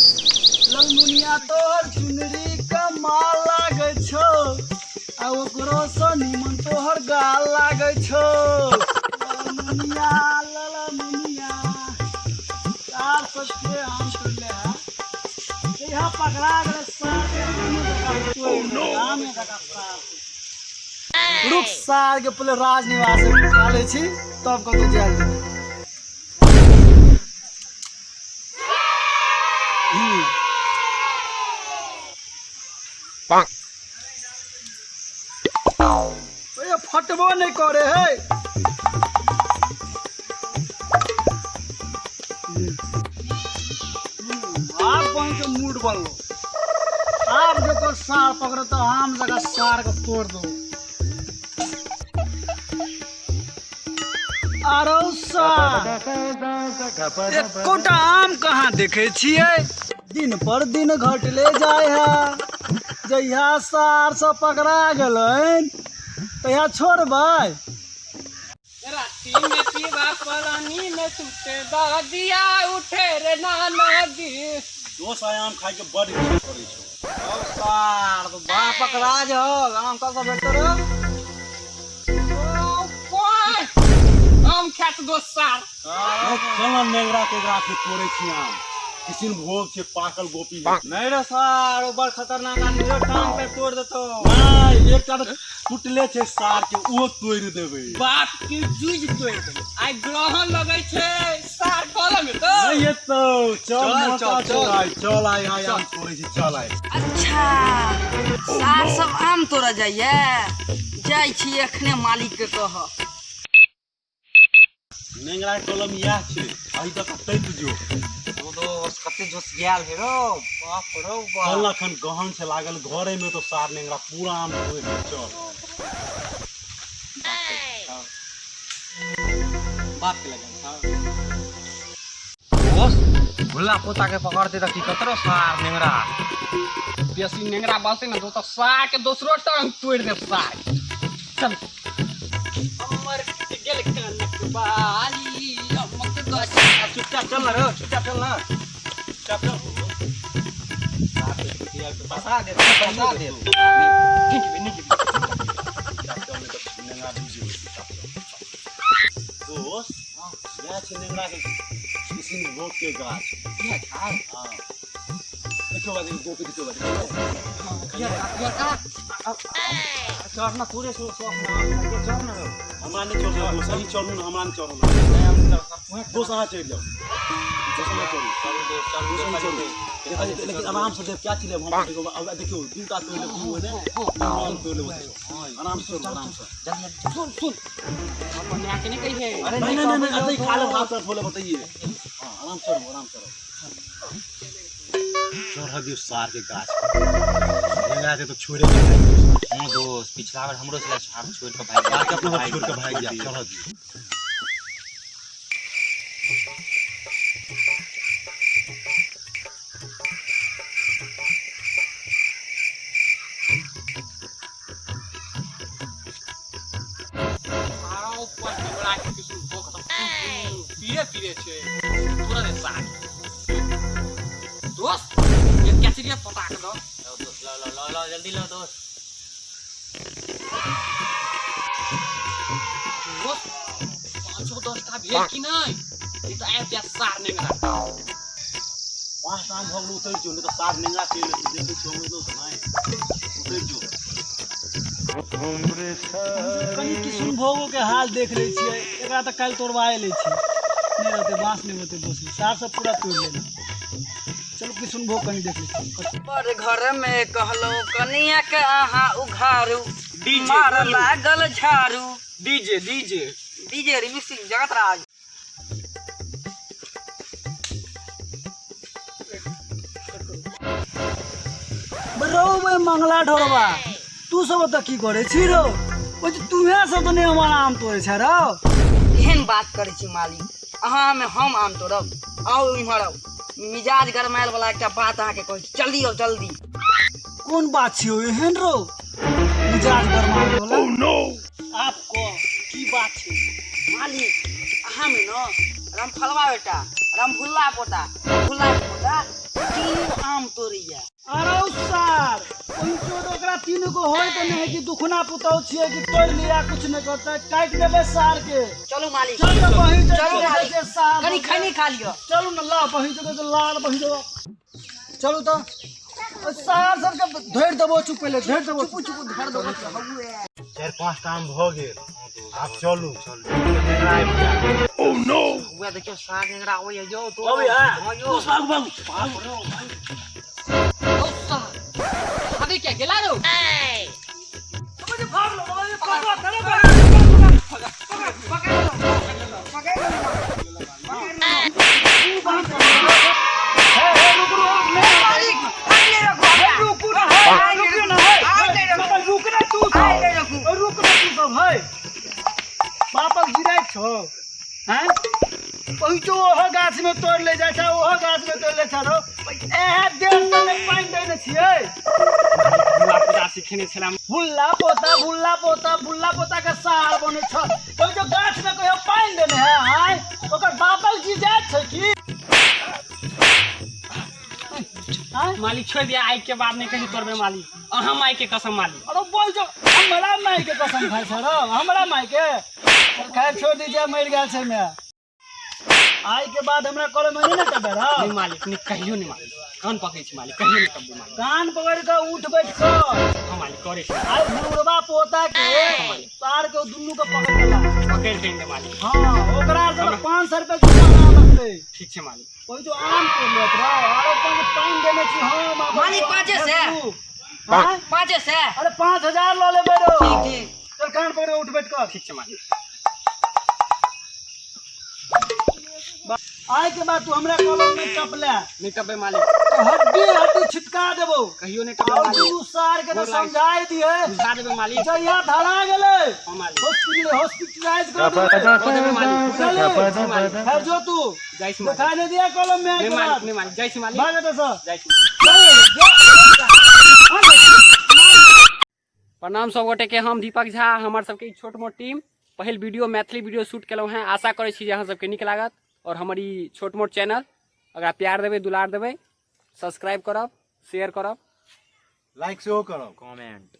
ललमुनिया तोहर चुनरी कमाल लागै छौ आ ओकरो सँ निमन तोहर गाल लागै छौ। ललमुनिया ललमुनिया सार सबके आम तोड़ले है, जहिया पकड़ा गेलै सार के तोड़ि आम जकाँ सार। रुक सार के पहिले राजनिवास खा लै छी तब कतौ जायल जेतै। ओए फटबो नहीं करे है। आब बन के मूड बनलो, आब जो सार पकड़ो तो आम जगह सार के तोड़ दो। आरो सार एकोटा आम कहाँ देखे छियै, दिन पर दिन घटले जाय है। जहिया सार सब पकड़ा गेलनि तहिया छोड़बै। राती में पीवा पलानी में सुते दादिया उठे रे नाना दी। दोस्त आय आम खाय के बड इच्छा करै छौ। सार तो बा पकड़ा जाओ, आम कब भेटतो रे? ओ कोय आम खात दोस्त सार। चल ना नेंगरा के गाछ के तोड़े छी आम, किसिन भोग छै पाकल गोपी। नहीं रे सार, ओ बड़ खतरनाक आदमी छै, टांग पे तोड़ देतो। नहीं, एकटा तऽ टूटले छै सार के, ओहो तोड़ि देबै। बाप की जुज तोड़ देबै। आइ ग्रहण लगै छै सार कलम हेतौ। नहीं हेतौ, चल चल, मौका चल, छौ चल। आइ, चल आइ आइ आम तोड़ै छी, चल आइ। अच्छा सार सब आम तोड़ऽ जाइए, जाइ छी एखने मालिक के कहऽ। नेंगरा के कलम इएह छै, अही तक टपि जो। ओ दोस्त कते जोश गेल हे रो, बाप रो बाप। चल अखन गहन छै लागल घरे में तो सार नेंगरा पूरा आम तोड़ि देतौ, चल। बाप के लगन छौ। दोस्त भुल्ला पोता के पकड़ते त की कतरो सार नेंगरा। बेसी नेंगरा बसते ना तो सार के दोसरो टांग तोड़ दे सार। चल हमर गेल कनक बाली अमक गाछ। चुपचाप चल ना रो, चुपचाप चल ना, चुपचाप चल। बसा दे, बसा दे। निक निक नेंगरा बुझि गेलै, चुपचाप चल। दोस्त इएह छै नेंगरा के किसिन भोग के गाछ। इएह छै? हाँ। देखियो बाजी, गोपी देखियो बाजी। चढ़ना पूरे सो सो चढ़ना रो। हमरा नहि चढ़ू दोस्त, अहीं चढ़ू ने, हमरा नहि चढ़ू दोस्त, अहाँ चढ़ि जाउ दोस्त, अहाँ चढ़ू दोस्त, अहाँ चढ़ू। लेकिन आराम से देख क्या चीज लेब हम। देखो अब देखियो दूटा तोड़ि लेब, दू ने आम तोड़ि लेब, आराम से चढ़ू, आराम से। सुन सुन अपन माय के नहीं कहिए। अरे नहीं नहीं नहीं, नहीं खा लेब, हाथ से लेब बताइए। हाँ आराम से चढ़ू, आराम से चढ़ू। चढ़ दियौ सार के गाछ नेंगरा के तो छोड़े के भागि जाउ। हाँ दोस्त, पिछला बार हमरो छला सार छोड़ के भागि सार के अपना सब छोड़ के भागि जाय, चढ़ दियौ। आरो ऊपर नेंगरा के किछु भोग तऽ पीरे पीरे छै तोरा दे सार। दोस्त ये क्या चीज है पता के दो। लो दोस्त, लो लो लो लो जल्दी लो दोस्त। दोस्त पाँचो दसटा भेल कि नहीं, नहीं तो आबि जायत सार नेंगरा। पाँच आम भऽ गेल, उतरि जो, नहि तऽ सार नेंगरा चलि एतै। देखै छियौ हम एलौ तऽ नहि, उतरि जो। कनि किशुनभोगो के हाल देख लै छियै, एकरा तऽ काल्हि तोड़बाए लै छी। नहि रहतै बाँस, नहि रहतै दोसरी, सार सब पूरा तोड़ि लेलक। चलू किशुनभोग कनि देख लै छी। पर घर में कहलो कनिया के अहाँ उघारू, डीजे मार लागल झाड़ू। डीजे डीजे डीजे रिमिक्सिंग जगत राज। रौ बे मंगला ढोरबा, तू सब ओतऽ की करै छी रौ? ओ जे तूहे सब तऽ नहि हमर आम तोड़ै छै रौ। एहन बात करै छी मालिक, अहाँ में हम आम तोड़ब? आउ इम्हर आउ, मिजाज गरमायल वाला एकटा बात अहाँके कहै छी, जल्दी आउ जल्दी। कोन बात छियौ एहन रौ मिजाज गरमायल वाला? आप कह की बात छै? मालिक अहाँ में न रामफलवा बेटा, रामभुल्ला पोता, भुल्ला के पोता तीनू बाप को होय तऽ नहि है कि दुखना पुतौ छियै कि तोड़ि लिया कुछ नहि करतै, काटि देबै सार के। चलू मालिक। चल ने बही। चलू मालिक। सार कनी खैनी खा लिअ। चलू ने, ला बही जगह लाल बही जगह। चलू तऽ सार सबके धरि देबो। चुप, पहिले धरि देबो। चुप चुप, धर दो। 4-5 टा आम भऽ गेल, आब चलू। हुआ देखियो, साग नेंगरा आबै है यौ दोस्त। अबै है? हाँ यौ। दोस्त, भागू भागू भागू। ओ सार अबे क्या गेला रो? भाग लो बाबा, पकड़ पकड़। पकड़ लो, पकड़ लो, पकड़ लो। हे हे, रुक रुक, नहीं। मालिक, आइ नहि रखू हमरा। रुकू ना है, रुक ना है। आइ नहि रखू। बाबा, रुक ना तू सब। आइ नहि रखू। रुक ना तू सब है, बापक गिराइ छौ हैं? पहुँचो, ओहो गाछ में तोड़ ले जाइ छै, ओहो गाछ में तोड़ ले छै रौ। एहे देर से नहि पानि देने छियै। भुल्ला पूजा सिखेने छला। भुल्ला पोता, भुल्ला पोता, भुल्ला पोता के सार बनै छ। ओहि जो गाछ में कहियो पानि देने है आय, ओकर बापक जी जाइत छै की आँय? मालिक, छोड़ दिया, आई के बाद नहीं कहीं तोड़बे मालिक, अहाँ माई के कसम मालिक। अरे बोल जो, हमरा माय के कसम खाइ छै रौ, हमरा माय के। चल खैर छोड़ दीजिए, मरि गेल छै। मैं आइ के बाद हमरा कॉलेज में नहीं ने टबे रौ। नहीं मालिक, नहीं, कहियो नहीं मालिक, कान पकड़ै छी मालिक, कहियो नहीं टबे मालिक। कान पकड़ के उठ बैठ कर। हाँ मालिक, करे छी। आइ भुरवा पोता के सार के दुनू के पकड़ के ला। पकड़ के आनि दे मालिक। हाँ, ओकरा से 500 रुपया जुर्माना लगतै। ठीक छै मालिक। ओहि जो आम तोड़ लेत रहो, आरो पानि पानि देने छी हम आ। मालिक, पाँचे सए। हाँ? 500। अरे 5000 लऽ लेबै रौ। ठीक ठीक। चल, कान पकड़ के उठ बैठ कर। ठीक छै मालिक। आइ के बाद तू हमरा कलम में टपले नहीं टबे मालिक। तो हड्डी हड्डी छिटका देबो। कहियो नहीं टबे और मालिक। दुनू सार के तो समझाय दिए। बुझा देबे मालिक। जहिया धरा गेलै, हाँ मालिक। हॉस्पिटल हॉस्पिटलाइज कर देबै। कऽ देबे मालिक। बुझलियै? खैर जो तू। जाइ छी मालिक। दिखाई नहीं दिया कलम में आइ नहीं के मालिक। बाद। नहीं मालिक, जाइ छी मालिक। भाग एतऽ से। जाइ छी। प्रणाम सब गोटे के, हम दीपक झा, हमर सबके ई छोट मोट टीम पहिल वीडियो, मैथिली वीडियो शूट केलहुँ हैं। आशा करै छी जे अहाँ सबके नीक लागत और हमर ई छोट मोट चैनल अगर प्यार देबै, दुलार देबै, सब्सक्राइब करब, शेयर करब, लाइक सेहो करब। कमेंट।